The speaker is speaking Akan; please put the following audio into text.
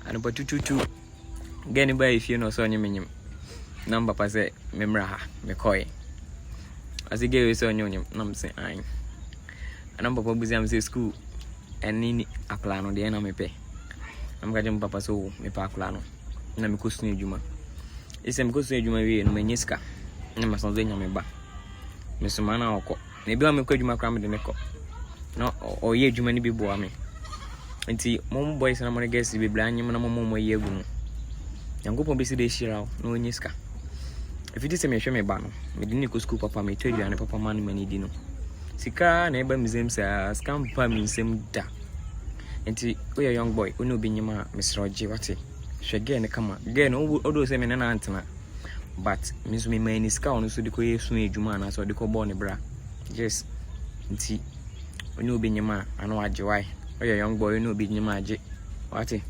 Anɔpa tututu, girl no baa fie na ɔsɛ ɔnye me nyem. Na me papa sɛ memmra ha, mekɔe. Ɔsɛ girl wei sɛ ɔnye onyem, na mese ae. Ɛna me papa bisa me sɛ school ɛne ni akwadaa no deɛ na mepɛ. Na meka kyerɛ me papa sɛ o, mepɛ akwadaa no. Na mekɔsua adwuma. Ɛsɛ mekɔsua adwuma wie no, manya sika. Na masan so anya me ba. Mesoma na ɔkɔ. Na ebi a mekɔ adwuma koraa, mede ne kɔ. Na ɔyɛ adwuma no bi boa me. Nti mo boys na mo ne girls bebree anyem na mo ayi agu no. Nyankopɔn bɛsi de ahyira wo na ɔnyɛ sika. Ɛfiti sɛ mehwɛ me ba no, mede ne kɔ sukuu papa, metɔ aduane papa ma no ma ne di no. Sika na ɛba me nsam saa, sika mpa me nsam da. Nti woyɛ young boy, wo ne obi nyem a, mesrɛ wo gye, wate. Hwɛ girl no kama. Girl no, wodɔ sɛ me ne no antena. But me nso mema ni sika a ɔno nso de kɔyɛ sua adwuma anaasɛ ɔde kɔbɔɔ ne bra. Yes. Nti wo ne obi nyem a, ano agye wae. Woyɛ young boy, wo ne obi nyem a, gye. Wate.